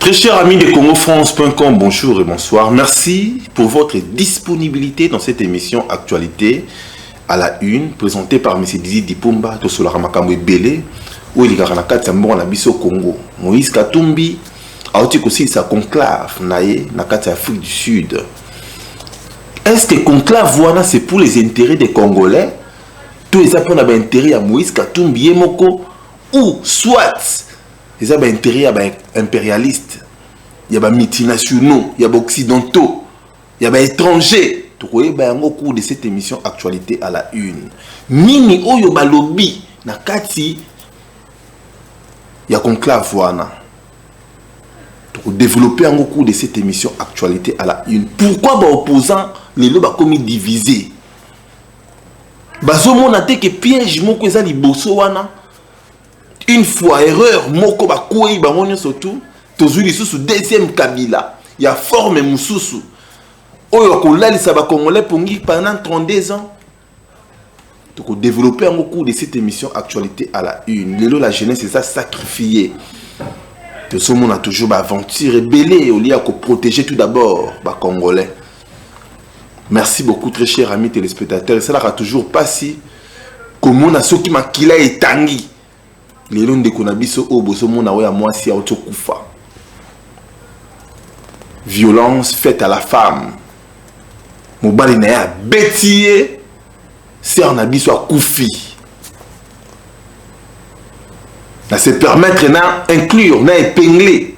Très chers amis de congofrance.com, bonjour et bonsoir. Merci pour votre disponibilité dans cette émission Actualité à la une, présentée par M. Didi Dipumba, tosolaka makambo ebele, oyo elekaka na kati ya mboka na biso Congo. Moïse Katumbi auti kosilisa conclave na ye na kati ya Afrique du Sud. Est-ce que conclave wana, c'est pour les intérêts des Congolais to eza mpona baintérêt ya Moïse Katumbi ye moko, ou soit eza baintérêt ya baimpérialiste, ya bamultinationaux, ya baoccidentaux, ya baétranger? Tokoyeba yango au cours de cette émission Actualité à la une. Nini oyo balobi na kati ya conclave wana? Tokodévelopper yango au cours de cette émission Actualité à la une. Pourquoi baopposant lelo bakomi divisé? Bazomona te ke piège moko eza liboso wana? Une fois erreur moko, bakwei bango nyonso. Tu tozwi lisusu deuxième Kabila ya forme mosusu oyo akolalisa bacongolais pongi pendant 32 ans. Tokodévelopper yango cours de cette émission Actualité à la une. Lelo la jeunesse eza sacrifié. Tozomona toujours baaventure ebele au lieu ya koprotéger tout d'abord bacongolais. Merci beaucoup, très cher ami téléspectateur. Esalaka toujours mpasi komona soki makila etangi. Lelo ndeko na biso oyo bozomona, oyo ya mwasi, auti okufa. Violence faite à la femme, mobali na ye abeti ye, sœur na biso akufi. Na se permettre na inclure, na épingler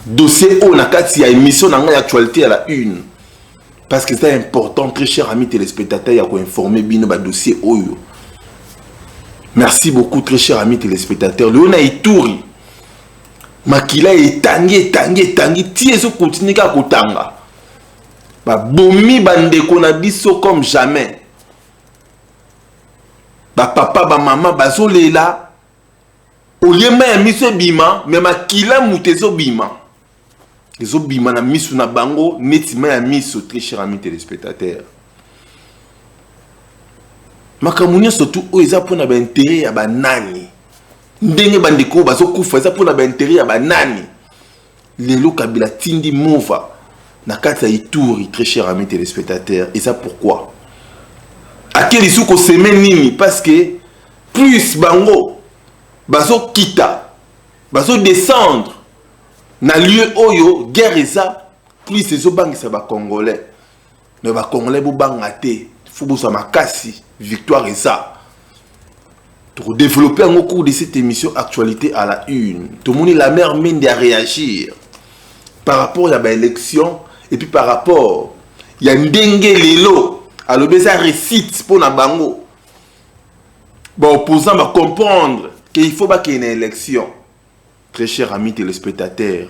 dossier oyo na kati ya émission na ngai Actualité à la une, parce que c'est important, très cher ami téléspectateur, ya koinformer bino badossier oyo. Merci beaucoup, très cher ami téléspectateur. Lelo na Ituri, makila etangi, etangi, etangi ti ezokontinue kaka kotanga. Babomi bandeko na biso comme jamais. Bapapa, bamama bazolela. Oliema ya miso ebima, me makila moto ezobima, ezobima na miso na bango neti mai ya miso. Très cher ami téléspectateur, makambo nyonso tu oyo eza mpona baintérêt ya banani? Ndenge bandeko oyo bazokufa, eza mpona baintérêt ya banani? Lelo Kabila tindi mova na kati ya Ituri. Très cher ami téléspectateur, eza pourquoi ake lisusu kosemer nini? Parce que plus bango bazokita, bazodescendre na lieu oyo guerre eza, plus ezobangisa bacongolais. Me bacongolais, bobanga te, fo bozwa makasi, victoire eza. Tokodévelopper yango cours de cette émission Actualité à la une. Tomoni Lambert Mende à réagir par rapport ya baélection et puis par rapport ya ndenge lelo alobi eza réussite mpo na bango baopposant bacomprendre qu'il faut bakende na élection. Très cher ami téléspectateur,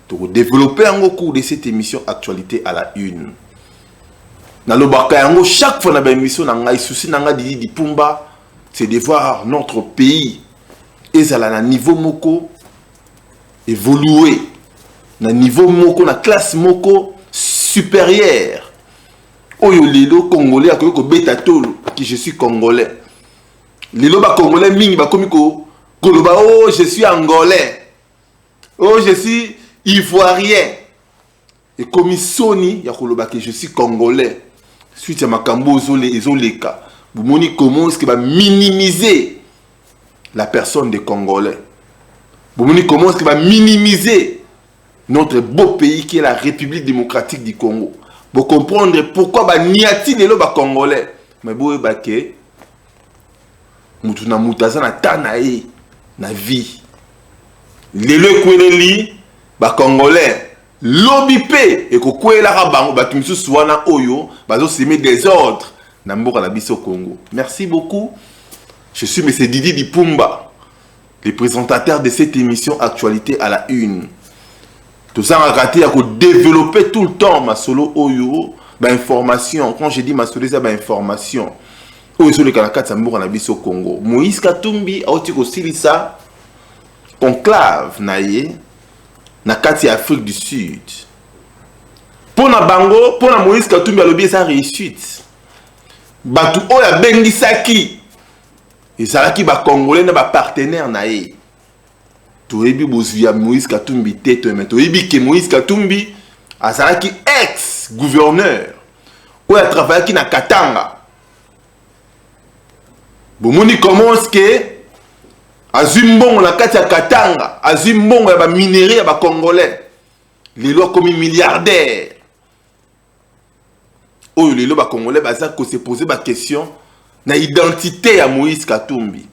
tokodévelopper yango cours de cette émission Actualité à la une. Nalobaka yango chaque fois na baémission na ngai. Souci na ngai, Didi Dipumba, c'est de voir notre pays ezala na niveau moko évolué, na niveau moko, na classe moko supérieure, oyo lelo congolais akoki kobeta tolo ki "Je suis congolais". Lelo bacongolais mingi bakomi koloba "Oh, je suis angolais. Oh, je suis ivoirien." Ekomi soni ya koloba ke "Je suis congolais", suite ya makambo ezoleka. Bomoni comment est-ce que baminimiser la personne des Congolais? Bomoni comment est-ce que baminimiser notre beau pays qui est la République démocratique du Congo? Bocomprendre pourquoi baniati lelo bacongolais. Mais boyeba ke mutu na mutu aza na ta na ye na vie. Lelo ekweleli bacongolais, lobi mpe ekokwelaka bango bato misusu wana oyo bazosemer désordre na mboka na biso Congo. Merci beaucoup. Je suis monsieur Didi Dipumba, le présentateur de cette émission Actualité à la une. Tozangaka te ya kodévelopper tout le temps masolo oyo, bainformation. Quand je dis masolo, eza bainformation oyo ezoleka na kati ya mboka na biso Congo. Moïse Katumbi auti kosilisa conclave na ye na kati ya Afrique du Sud. Mpo na bango, mpo na Moïse Katumbi, alobi eza réussite. Bato oyo abengisaki ezalaki bacongolais na bapartenaire na ye. Toyebi bozwi ya Moïse Katumbi te, to mais toyebi ke Moïse Katumbi azalaki ex gouverneur oyo atravaillaki na Katanga. Bomoni comment est-ce que azwi mbongo na kati ya Katanga, azwi mbongo ya ba minerais ya ba Congolais, lelo akomi milliardaire. Oyo lelo ba Congolais baza ko se poser ba question na identité ya Moïse Katumbi.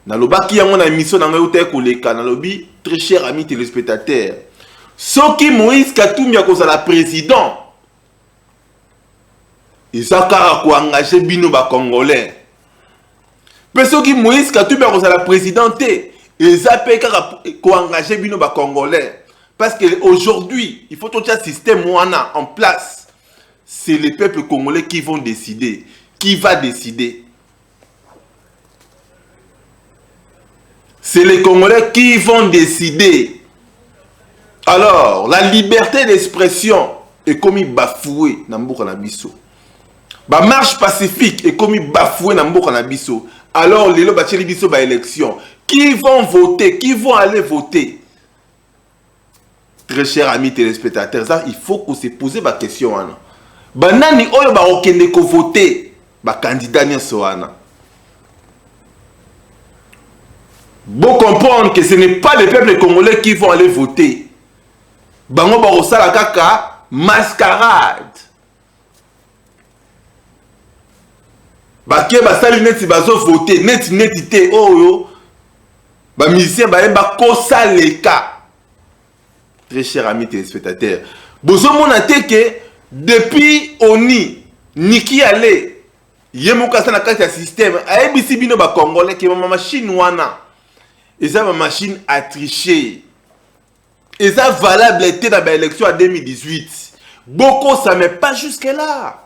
Nalobaki yango na émission na ngai utaki koleka, nalobi très cher ami téléspectateur, soki Moïse Katumbi akozala président, eza kaka koengage bino ba Congolais. Mpe soki Moïse Katumbi akozala président te, eza mpe kaka koengage bino ba Congolais. Parce que aujourd'hui, il faut totia système wana en place. C'est le peuple congolais qui vont décider. Qui va décider? C'est les Congolais qui vont décider. Alors, la liberté d'expression est comme bafouée dans mboka na biso. Ba marche pacifique est comme bafouée dans mboka na biso. Alors, lelo batieli biso ba élection. Qui vont voter? Qui vont aller voter? Très chers amis téléspectateurs, ça, il faut qu'on se pose ba question wana. Ba nani oyo ba okende ko voter ba candidat nyonso wana. Bon comprendre que ce n'est pas le peuple congolais qui vont aller voter. Bango ba kosala kaka mascarade. Bake basali neti bazo voter, neti neti te oyo ba musiciens bayemba kosaleka. Très cher ami téléspectateur, bozomona te ke depuis oni Niki Ale ye moko aza na kati ya système, ayebisi bino ba Congolais ke ma machine wana eza ba machine à tricher, eza valable te na ba élection ya 2018. Bokosa, mais pas jusque là.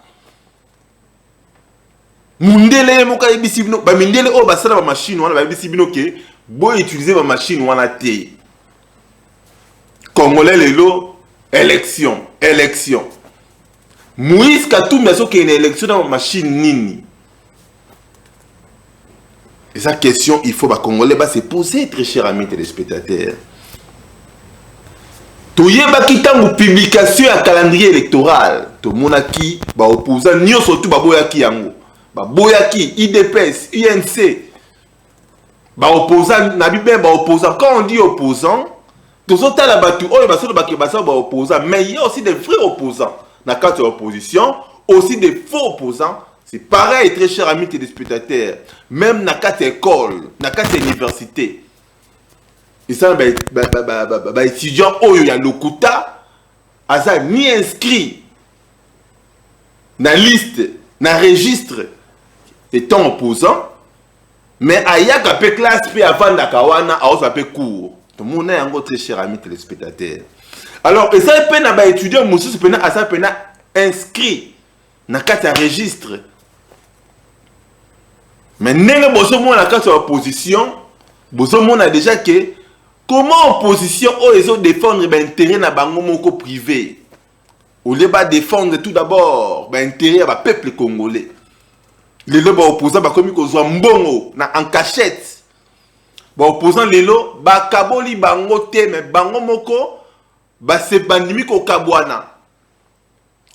Mundele ye moko ayebisi bino, ba mindele oyo basala ba machine wana bayebisi bino ke bo utiliser ba machine wana te. Congolais lelo élection, élection. Moïse Katumbi azokende na élection na machine nini? Eza question, il faut ba Congolais ba se poser, très cher ami téléspectateurs. Toyebaki ntango publication ya calendrier électoral, tomonaki ba opposants nyonso tu baboyaki yango. Baboyaki UDPS, UNC. Ba opposants na bibe ba opposants. Quand on dit opposants, tozotala bato oyo basolo bake basala ba opposants, mais il y a aussi des vrais opposants na kati ya opposition, aussi des faux opposants. C'est pareil, très cher ami téléspectateurs, même na kati ya école, na kati ya université, eza ba étudiant oyo ya lokuta aza ni inscrit na liste, na registre étant opposant, mais ayaka pe classe pe avandaka wana aozwa pe cours. Tomona yango, très cher ami téléspectateur. Alors eza pe na ba étudiant mosusu pena aza pena inscrit na kati ya registre, mais ndenge bozomona na kati ya opposition, bozomona déjà que comment opposition oyo ezo défendre ba intérêt na bango moko privé, au lieu ba défendre tout d'abord ba intérêt ya ba peuple congolais. Lelo ba opposant bakomi kozwa mbongo na en cachette. Ba opposant lelo bakaboli bango te, mais bango moko base bandimi kokabwana.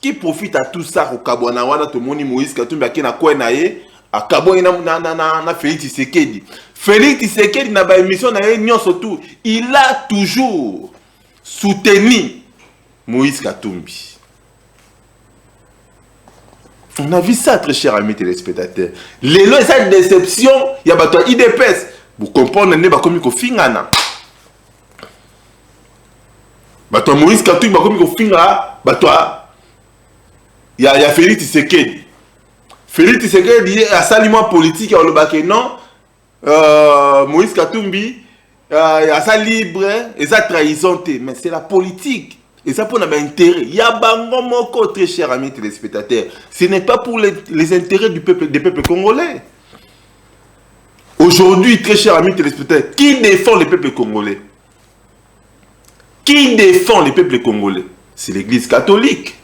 Qui profite à tout ça kokabwana wana? Tomoni Moïse Katumbi ake na kwe na ye, akabwani na Félix Tshisekedi. Félix Tshisekedi na ba émission na ye nyonso tout, il a toujours soutenu Moïse Katumbi. On a vu ça, très cher ami téléspectateur. Lelo eza déception ya bato ya UDPS. Vous comprenez nde bakomi kofingana. Bato ya Moïse Katumbi bakomi kofinga bato ya Félix Tshisekedi. Félix Tshisekedi asali mwa politique ya olobake non, Moïse Katumbi aza libre, eza trahison te, mais c'est la politique. Et ça pour notre intérêt. Il y a bango moko, très cher ami téléspectateurs. Ce n'est pas pour les intérêts du peuple, des peuples congolais. Aujourd'hui, très cher ami téléspectateurs, qui défend le peuple congolais? Qui défend le peuple congolais? C'est l'église catholique.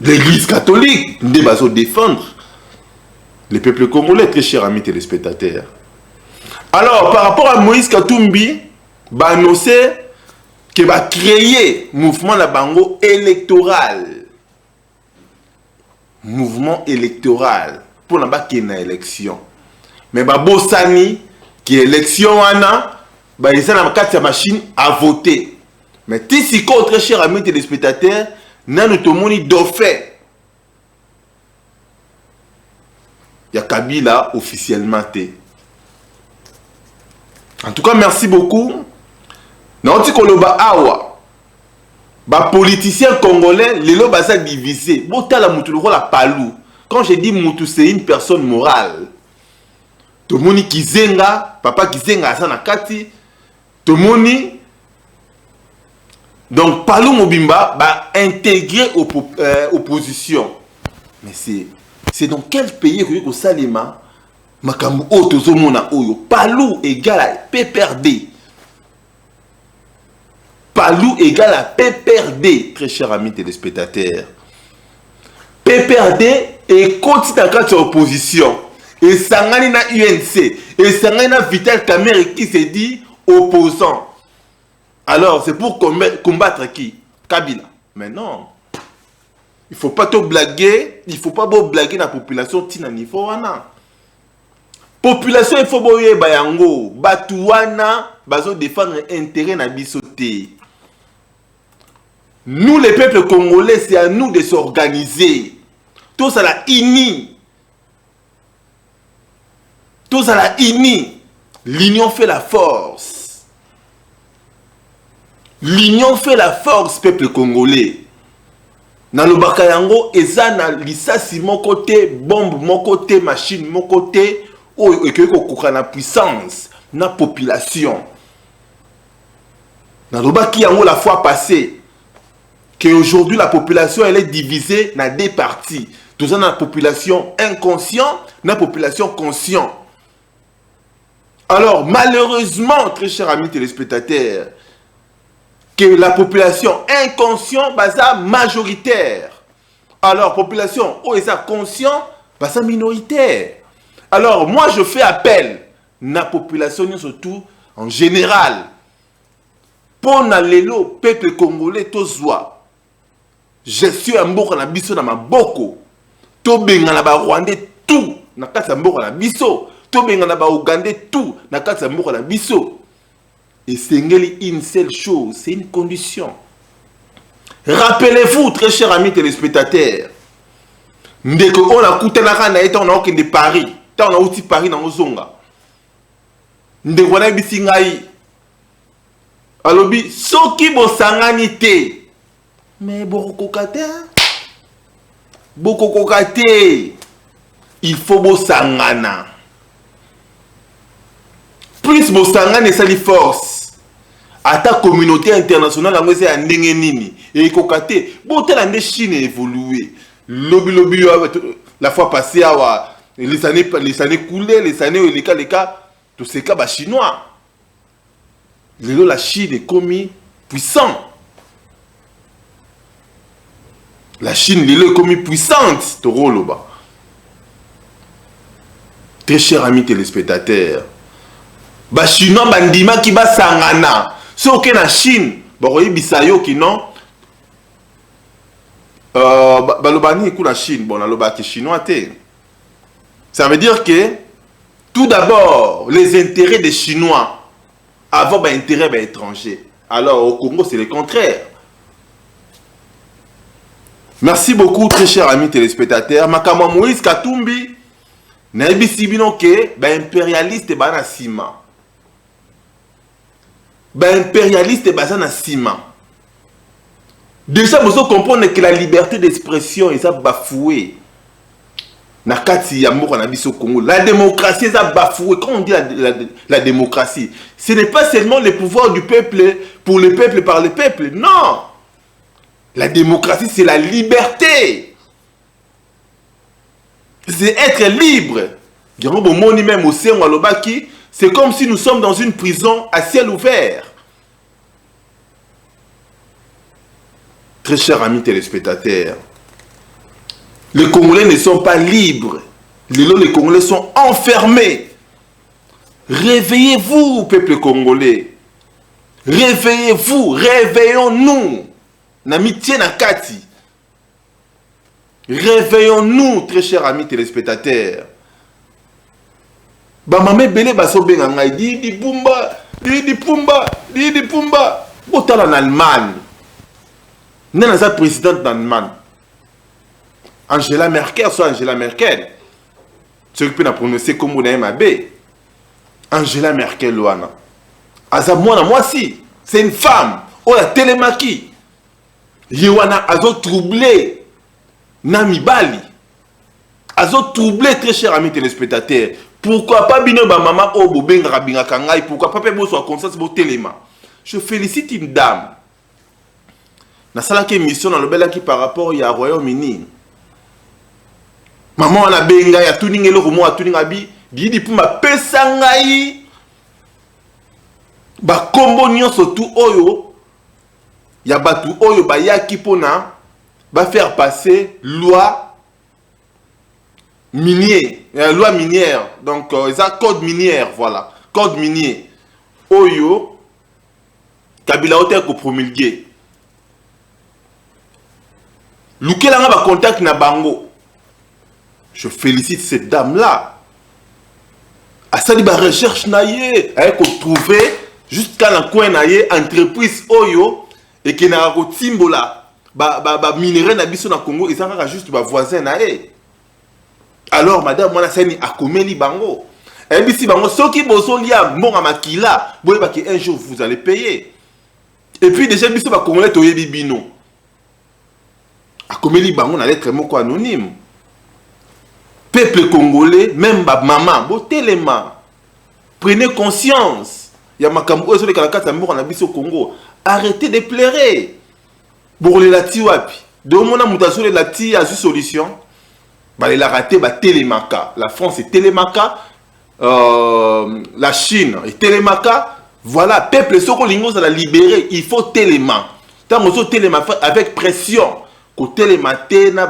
L'église catholique, nous devons défendre le peuple congolais, très cher ami téléspectateurs. Alors, par rapport à Moïse Katumbi, baannoncer que bacréer mouvement na bango électoral, mouvement électoral mpona bakende na élection. Mais babosani ke élection wana baeza na kati ya machine à voter. Mais ti sikoyo, très cher ami téléspectateur, nanu tomoni dauphin ya Kabila officiellement te. En tout cas, merci beaucoup. Nauti koloba awa, bapoliticien congolais lelo baza divisé. Botala mutu lokola Palu. Quand je dis mutu, c'est une personne morale. Tomoni Kizenga, papa Kizenga aza na kati. Tomoni donc Palu mobimba baintégrer opposition. Mais c'est dans quel pays ekoki kosalema makambo oyo tozomona oyo? Palu égale à PPRD, Palu égale à PPRD. Très cher ami téléspectateur, PPRD ekoti na kati ya opposition, esangani na UNC, esangani na Vital Kamerhe qui se dit opposant. Alors, c'est pour combattre qui? Kabila? Mais non, il faut pas te blaguer, il faut pas bo blaguer na population. Ntina niveau wana, population, il faut boyeba yango. Bato wana bazodéfendre intérêt na biso te. Nous, les peuples congolais, c'est à nous de s'organiser. Tozala unis, tozala unis. L'union fait la force, l'union fait la force. Peuple congolais, nalobaka yango, eza na lisasi moko te, bombe moko te, machine moko te oyo ekoki kokoka na puissance na population. Nalobaki yango la fois passée que aujourd'hui la population, elle est divisée na deux parties. Toza na population inconscient, na population conscient. Alors malheureusement, très chers amis téléspectateurs, que la population inconscient baza majoritaire, alors population oyo eza conscient baza minoritaire. Alors moi, je fais appel na population nyonso tout en général, mpo na lelo peuple congolais tozwa gestion ya mboka na biso na maboko. Tobengana Barwandais tout na kati ya mboka na biso, tobengana Baougandais tout na kati ya mboka na biso. Esengeli une seule chose, c'est une condition. Rappelez-vous, très cher ami téléspectateur, ndeko oyo nakutanaka na ye ntango naokende Paris, ntango nauti Paris naozonga, ndeko nayebisi ngai, alobi: soki bosangani te, me bokokoka te, bokokoka te. Il faut bosangana. Plus bosangani, esali force. Ata communauté internationale yango eza ya ndenge nini, ekoka te. Botala nde Chine évolue lobilobi. La fois passée awa, les années coulées, les années oyo elekaleka, toseka Bachinois. Lelo la Chine ekomi puissant, la Chine lelo ekomi puissante. Tokoloba, très cher ami téléspectateur, Bachinois bandimaki basangana. Soki oke na Chine, bakoyebisa yo kino baloba nini kuna Chine. Bon, nalobaki chinois te. Ça veut dire que tout d'abord les intérêts des Chinois avant baintérêt baétranger. Alors au Congo, c'est le contraire. Merci beaucoup, très cher ami téléspectateur. Makambo ya Moïse Katumbi, nayebisi bino ke baimpérialiste baza na nsima, baimpérialiste baza na nsima. Déjà bozo comprendre que la liberté d'expression eza bafoué na kati ya mboka na biso Congo. La démocratie eza bafoué. Quand on dit la démocratie, ce n'est pas seulement le pouvoir du peuple, pour le peuple, par le peuple. Non, la démocratie, c'est la liberté, c'est être libre. Yango bomoni même Osengo alobaki: c'est comme si nous sommes dans une prison à ciel ouvert. Très chers amis téléspectateurs, les Congolais ne sont pas libres. Lelo, les Congolais sont enfermés. Réveillez-vous, peuple congolais. Réveillez-vous, réveillons-nous. Na mitie na kati. Réveillons-nous, très chers amis téléspectateurs. Bamama ebele bazobenga ngai: "Didi Pumba, Didi Pumba, Didi Pumba." Botala na Allemagne, nde naza présidente na Allemagne, Angela Merkel. So Angela Merkel, soki mpe na prononce nkombo na ye mabe, Angela Merkel wana aza mwana mwasi, c'est une femme oyo atelemaki. Ye wana azotrouble na mibali, azotrouble. Très cher ami téléspectateur, pourquoi pas bino bamama oyo bobengaka bingaka ngai, pourquoi pas mpe bozwa conscience, botelema? Je félicite une dame. Nasalaki émission, nalobelaki par rapport ya Royaume-Uni. Mama wana abengi ngai, atuni ngai eloko moko, atuni ngai bi: "Didi Pumba, apesa ngai bakombo nyonso tu oyo ya bato oyo bayaki mpona bafaire passer loi minier, loi minière, donc eza code minière, voilà, code minier oyo Kabila ote kopromulgue. Lukelanga bacontact na bango." Je félicite cette dame là asali barecherche na ye, aye kotrouve jusqu'à na coin na ye entreprise oyo ekendaka kotimbola baminerai na biso na Congo, eza kaka juste bavoisin na ye. Alors madame wana asani, akomeli bango, ayebisi bango: "Soki bozolia mbongo makila, boyebaki un jour vous allez payer. Et puis déjà biso bacongolais toyebi bino." Akomeli bango na lettre moko anonyme. Peuple congolais, même bamama, botelema, prenez conscience ya makambo oyo ezoleka na kati ya mboka na biso Congo. Arrêtez de pleurer. Bokolela ti wapi? De omona moto azolela ti azwi solution. Balelaka te, batelemaka. La France etelemaka, la Chine etelemaka. Voilà, peuple, soki olingi ozala libéré, il faut telema. Ntango ozotelema avec pression, kotelema te na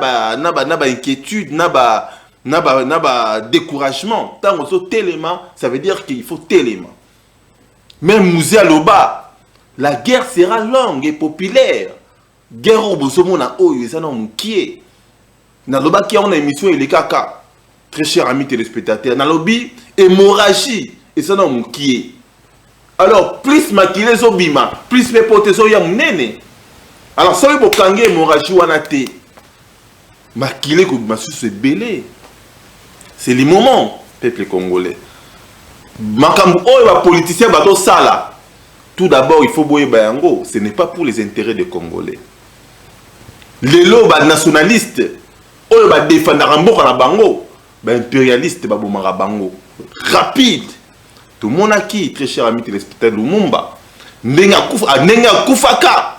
bainquiétude, na ba découragement. Ntango ozotelema, ça veut dire qu'il faut telema. Même Mzee aloba: "La guerre sera longue et populaire." Guerre oyo bozomona oyo eza na mokie. Nalobaki yango na émission elekaka, très cher ami téléspectateur. Nalobi hémorragie eza na mokie. Alors plus makila ezobima, plus mpe poto ezoya monene. Alors soki bokangi hémorragie wana te, makila ekobima susu ebele. C'est le moment, peuple congolais. Makambo oyo bapoliticien bazosala, tout d'abord il faut boyeba yango, ce n'est pas pour les intérêts des Congolais. Lelo banationaliste oyo badefendaka mboka na bango, baimpérialiste babomaka bango rapide. Tomonaki, très cher ami téléspectateur, Lumumba ndenge akufaka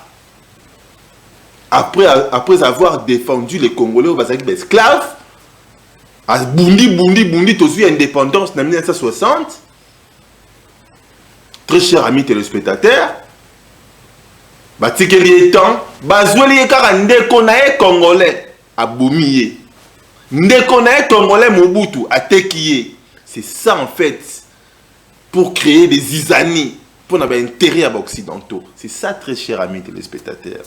après avoir défendu les Congolais oyo bazalaki baesclave. Abundi, bundi, bundi, tozwi indépendance na 1960. Très cher ami téléspectateur, batikeli ye temps, bazweli ye kaka ndeko na ye congolais, abomi ye. Ndeko na ye congolais Mobutu ateki ye. C'est ça en fait, pour créer des zizanies pour na intérêt ya baoccidentaux. C'est ça, très cher ami téléspectateur.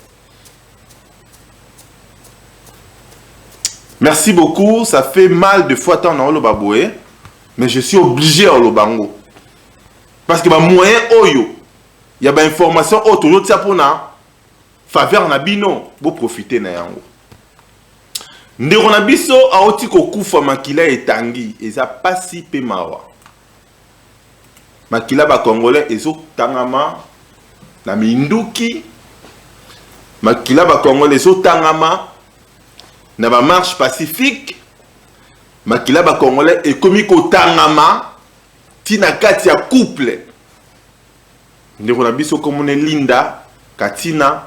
Merci beaucoup. Ça fait mal de fois tant na oloba boye, mais je suis obligé oloba yango parce que bamoyen oyo ya bainformation oyo tozotia mpona faveur na bino, boprofite na yango. Ndeko na biso auti kokufa, makila etangi, eza pasi mpe mawa. Makila bacongolais ezotangama na minduki, makila bacongolais ezotangama na bamarche pacifique, makila bacongolais ekomi kotangama ntina kati ya couple. Ndeko na biso komona Linda Katina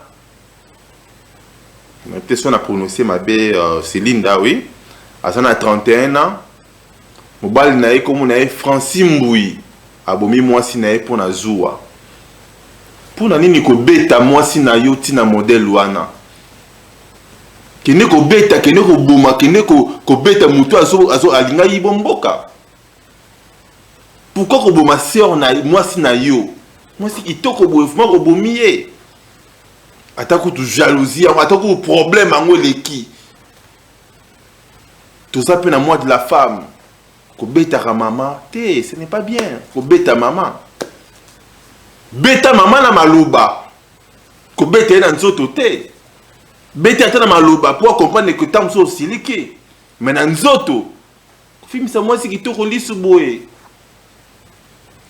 te, so na prononce mabe, c'est Linda, oui, aza na 31 ans. Mobali na ye, komona ye Francis Mbui, abomi mwasi na ye mpo na zuwa. Mpo na nini kobeta mwasi na yo ntina modele wana? Kende kobeta, kende koboma, kende kobeta motu azo alingaki bo mboka. Pourquoi koboma sœur na mwasi na yo? Mwasi kitoko boye, vraiment obomi ye. Ata kutu jalousie yango, ata kutu problème yango eleki. Toza mpe na mois de la femme. Kobetaka mama te, ce n'est pas bien. Kobeta mama. Beta mama na maloba. Kobeta ye na nzoto te. Beta ata na maloba po comprendre que ntango mosusu osiliki. Mais na nzoto, kofimisa mwasi kitoko lisu boye.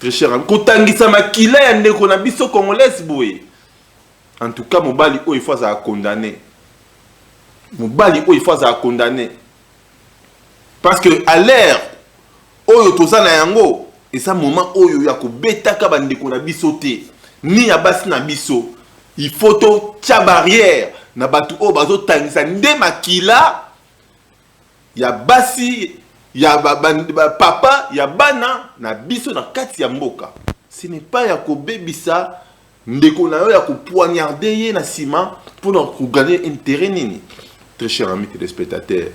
Très cher, kotangisa makila ya ndeko na biso congolaise boye. En tout cas, mobali oyo il faut azala condamné. Mobali oyo il faut azala condamné. Parce que à l'heure oyo toza na yango, eza moment oyo ya kobetaka bandeko na biso te, ni ya basi na biso. Il faut totia barrière na bato oyo bazotangisa nde makila ya basi, ya ba, ba, ba, papa, ya bana na biso na kati ya mboka. Ce n'est pas ya kobebisa ndeko na yo, ya kopoignarder ye na nsima mpona kogagner intérêt nini. Très cher ami téléspectateur,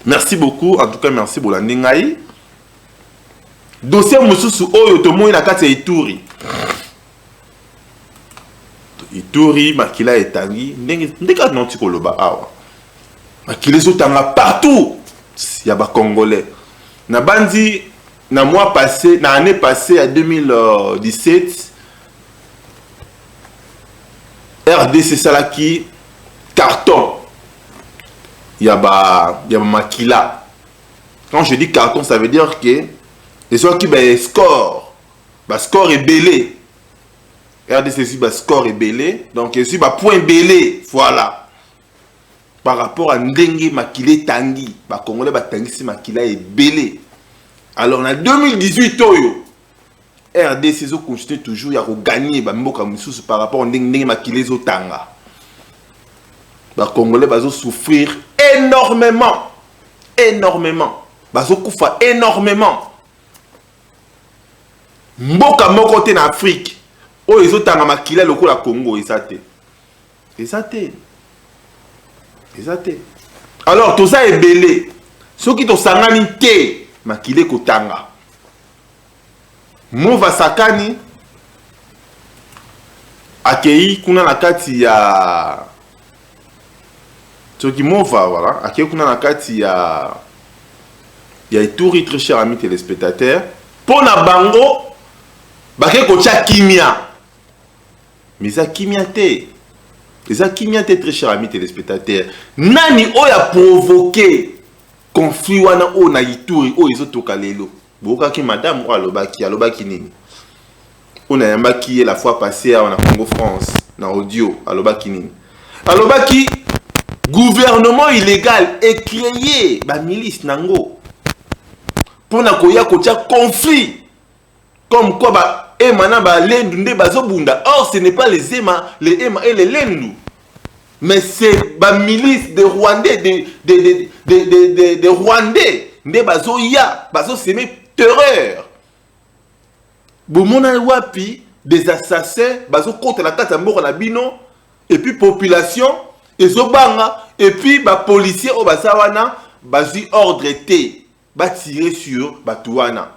merci beaucoup. En tout cas, merci bolandi ngai. Dossier mosusu oyo tomoni na kati ya Ituri. Ituri, makila etangi ndenge ndenge kaka nauti koloba awa. Makila ezotanga partout ya bacongolais. Nabandi na mois passé, na année passée ya 2017, RDC esalaki carton ya bamakila. Quand je dis carton, ça veut dire que ezwaki bascore, bascore ebele. RDC ezwi bascore ebele, donc ezwi bapoint ebele, voilà, par rapport à ndenge makila etangi. Bacongolais batangisi makila ebele. Alors na 2018 oyo, RDC ezocontinue toujours ya kogagner bamboka misusu par rapport ndenge ndenge makila ezotanga. Bacongolais bazosouffrir énormément, énormément, bazokufa énormément. Mboka moko te na Afrique oyo ezotanga makila lokola Congo, eza te, eza te, eza te. Alors toza ebele, soki tosangani te, makila ekotanga. Mova Sakani akei kuna na kati ya, soki Mova, voilà, akei kuna na kati ya Ituri, très cher ami téléspectateur, mpo na bango bakei kotia kimia, mais eza kimia te, eza kimia te. Très cher ami téléspectateur, nani oyo aprovoquer conflit wana oyo na Ituri oyo ezotoka lelo? Boyokaki madame oyo alobaki, alobaki nini? Oyo nayambaki ye la fois passée awa na Congo France na audio, alobaki nini? Alobaki gouvernement illégal ecréer bamilice nango mpona koya kotia conflit, comme quoi ba Ema na Balendu nde bazobunda. Or ce n'est pas les Ema, les Ema et les Lendu, mais c'est bamilice de Rwandais, de Rwandais nde bazoya, bazosemer terreur. Bomona wapi des assassins bazokota na kati ya mboka na bino, et puis population ezobanga, et puis bapolicier oyo baza wana bazwi ordre te batire sur bato wana,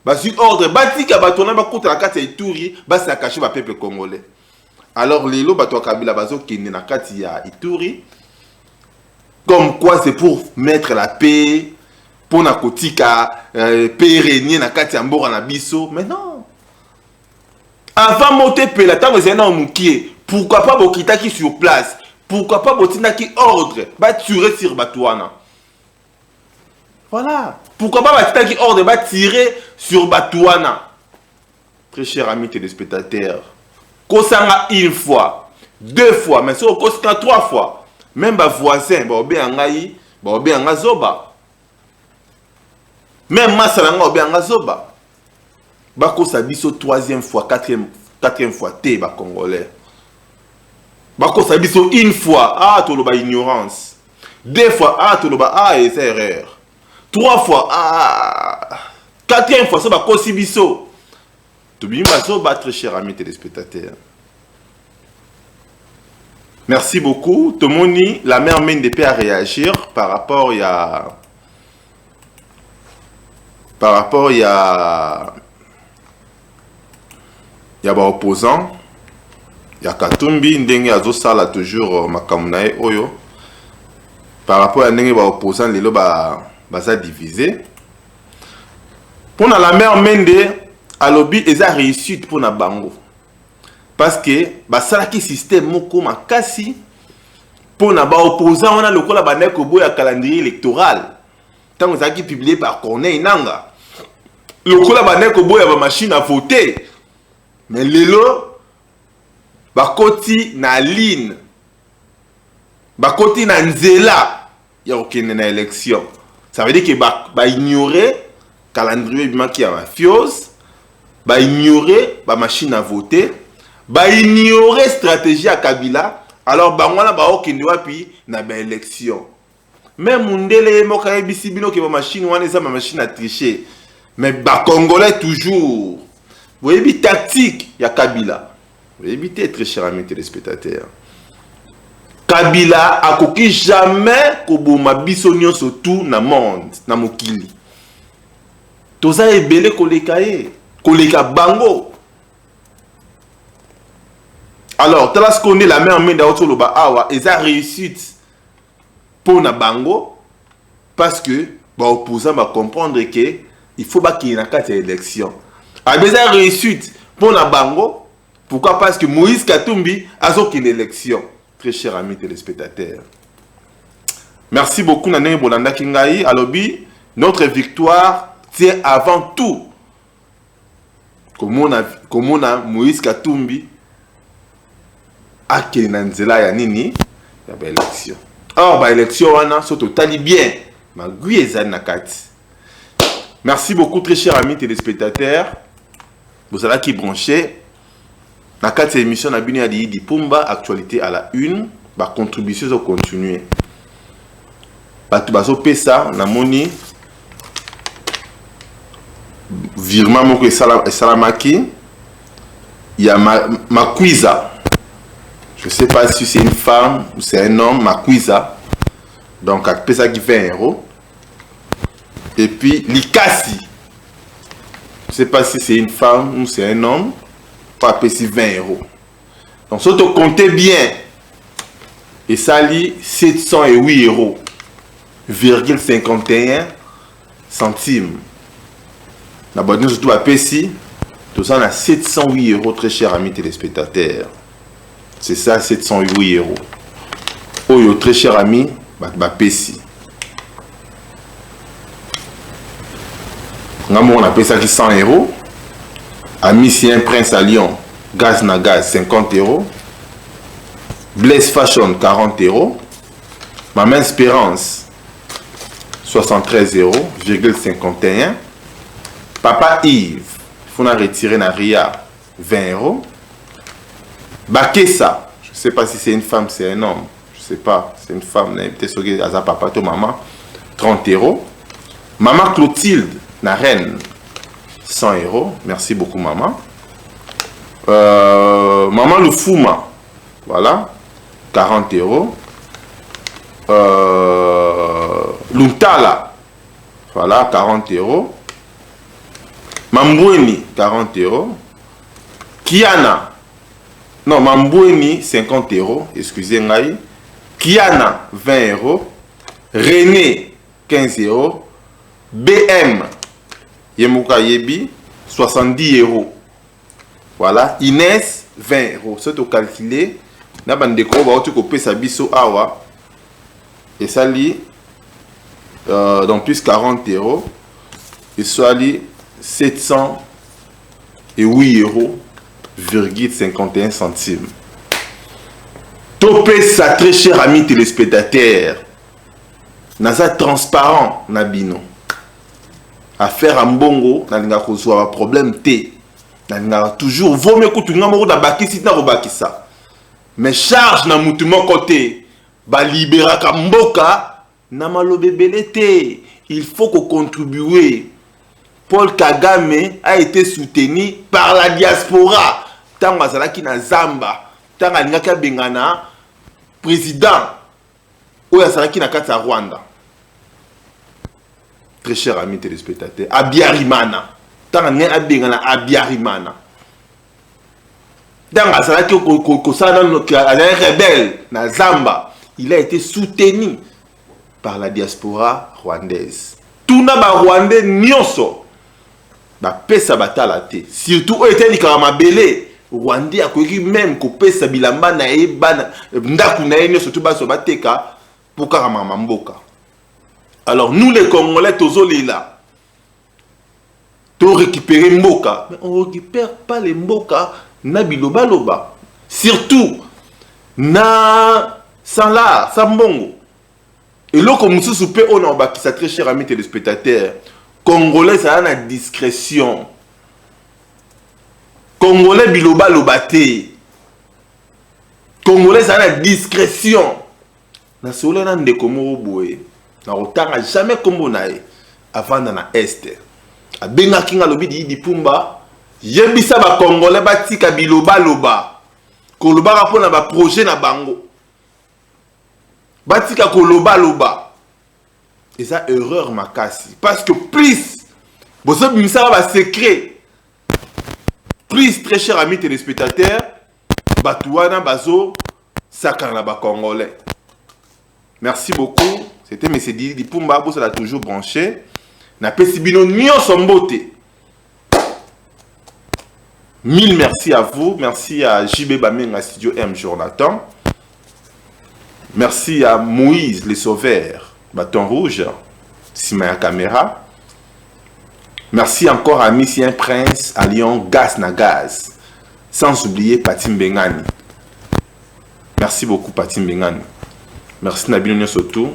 bazwi ordre batika bato wana bakota na kati ya Ituri, basakache bapeuple congolais. Alors lelo bato ya Kabila bazokende na kati ya Ituri, comme quoi c'est pour mettre la paix, mpona kotika paix régner na kati ya mboka na biso. Mais non, avant moto epela, ntango ezali nano mokie, pourquoi pas bokitaki sur place? Pourquoi pas botindaki ordre batire sur bato wana? Voilà, pourquoi pas batindaki ordre batire sur bato wana? Très cher ami téléspectateur, kosanga une fois, deux fois, mais soki okosanga trois fois, même bavoisin baobenga ngai, baobenga nga zoba, même masala nga obenga nga zoba. Bakosa biso troisième fois, quatrième fois te. Bacongolais, bakosa biso une fois, ah, toloba ignorance. Deux fois, ah, toloba, ah, eza erreur. Trois fois, ah, quatrième fois, so bakosi biso, tobimi bazoba. Très cher ami téléspectateur, merci beaucoup. Tomoni la mère Mende mpe à réagir par rapport ya Ya baopposant ya Katumbi, ndenge azosala toujours makambo na ye oyo par rapport ya ndenge baopposant lelo baza divisé. Mpona Lambert Mende, alobi eza réussite mpona bango parce que basalaki système moko makasi mpona baopposant wana, lokola bandaki koboya calendrier électoral ntango ezalaki publié par Corneille Nanga, lokola bandaki koboya bamachine à voter. Mais lelo bakoti na ligne, bakoti na nzela ya kokende na élection. Ça veut dire que baignore calendrier ebimaki ya mafiose, baignore bamachine à voter, baignore stratégie ya Kabila. Alors bango wana baokende wapi? Na baélection. Même mundele ye moko ayebisi bino ke bamachine wana eza bamachine à tricher, mais bacongolais toujours boyebi tactique ya Kabila, boyebi te. Très cher ami téléspectateur, Kabila akoki jamais koboma biso nyonso tu na monde, na mokili. Toza ebele koleka ye, koleka bango. Alors tala sikoyo nde Lambert Mende auti oloba awa, eza réussite mpo na bango parce que baopposant bacomprendre ke il faut bakende na kati ya élection. Abe eza réussite mpo na bango. Pourquoi? Parce que Moïse Katumbi azokende élection. Très cher ami téléspectateur, merci beaucoup na ndenge bolandaki ngai. Alobi notre victoire tient avant tout komona Moïse Katumbi akende na nzela ya nini? Ya baélection. Or baélection wana, so totali bien, magui ezali na kati. Merci beaucoup, très cher ami téléspectateur. Bozalaki branché na kati ya émission na bino ya Liyidi Pumba, actualité à la une. Bacontribution ezocontinue, bato bazopesa. Namoni virement moko esalamaki ya Makwiza. Je sais pas si c'est une femme ou c'est un homme. Makwiza, donc apesaki 20 euros. Et puis Likasi, je sais pas si c'est une femme ou c'est un homme, po apesi 20 euros. Donc so tocompte bien, esali 708 euros virgule 51 centimes. Na bato nyonso to bapesi, toza na 708 euros. Très cher ami téléspectateur, c'est ça, 708 euros oyo, très cher ami, bato bapesi. Nga moko napesaki 100 euros. Amisi un prince à Lyon, gaz na gaz, 50 euros. Blaise Fashion, 40 euros. Mama Espérance, 73 euros 51. Papa Yves funa retiré na Ria, 20 euros. Bakesa, je sais pas si c'est une femme, c'est un homme, je sais pas, c'est une femme, peut-être soki aza papa to mama, 30 euros. Mama Clotilde na Rennes, 100 euros. Merci beaucoup, maman. Maman Lufuma, voilà, 40 euros. Luntala, voilà, 40 euros. Mambweni, 40 euros. Kiana, non, Mambweni, 50 euros, excusez ngai. Kiana, 20 euros. René, 15 euros. BM ye moko ayebi, 70 euros. Voilà. Inès, 20 euros. So tocalcule na bandeko oyo bauti kopesa biso awa, esali donc plus 40 euros, esali 708 euros virgule 51 centimes. Topesa. Très cher ami téléspectateur, naza transparent na bino. Affaire ya mbongo, nalingaka kozwa baproblème te, nalingaka toujours vome kutu nga moko nabakisi tina kobakisa, mais charge na mutu moko te. Baliberaka mboka na maloba ebele te, il faut kocontribuer. Paul Kagame a été soutenu par la diaspora ntango azalaki na zamba, ntango alingaki abengana président oyo azalaki na kati ya Rwanda. Très cher ami téléspectateur, Abiyarimana, ntango alingaki abengana Abiyarimana. Ntango azalaki kosala nano, azalaki rebelle na zamba, il a été soutenu par la diaspora rwandaise. Tuna barwandais nyonso bapesa batala te, surtout oyo etelikaka mabele. Rwandais akoki même kopesa bilamba na ye, bana, ndako na ye nyonso to baso bateka mpo kaka mama mboka. Alors nous les Congolais tozolela to récupérer mboka, mais on récupère pas les mboka na bilobaloba, surtout na sans l'art, sans mbongo. Eloko mosusu mpe oyo na obakisa, très cher ami téléspectateur, Congolais ezala na discrétion. Congolais bilobaloba te, Congolais ezala na discrétion. Nasolola na ndeko moko boye, na kotanga jamais nkombo na ye, avanda na Este. Abengaki nga, alobi: "Didi Pumba, yebisa bacongolais batika bilobaloba, kolobaka mpona baprojet na bango, batika kolobaloba. Eza erreur makasi, parce que plus bozobimisaka basecret, plus, très cher ami téléspectateur, bato wana bazosakana na bacongolais." Merci beaucoup, c'était monsieur Didi Pumba. Bozala toujours branché. Napesi bino nyonso mbote. Mille merci à vous. Merci à JB Bamenga, Studio M Jonathan. Merci à Moïse le Sauveur, bâton rouge, sima caméra. Merci encore à Missien Prince, à Lyon, Gaz na Gaz. Sans oublier Patim Bengani. Merci beaucoup, Patim Bengani. Merci na bino surtout.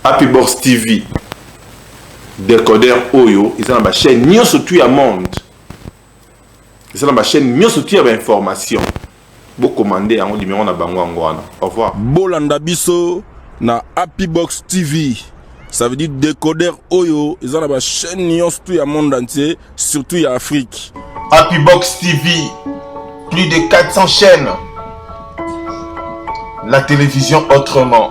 Happy Box TV. Décodeur oyo, ils ont la chaîne nyonso tout ya monde. Ils ont la chaîne nyonso tout ya information. Bocommander yango, numéro na bango yango wana. Au revoir. Bolanda biso na Happy Box TV, ça veut dire décodeur oyo eza na bachaîne nyonso tout ya monde entier, surtout ya Afrique. Happy Box TV, plus de 400 chaînes, la télévision autrement.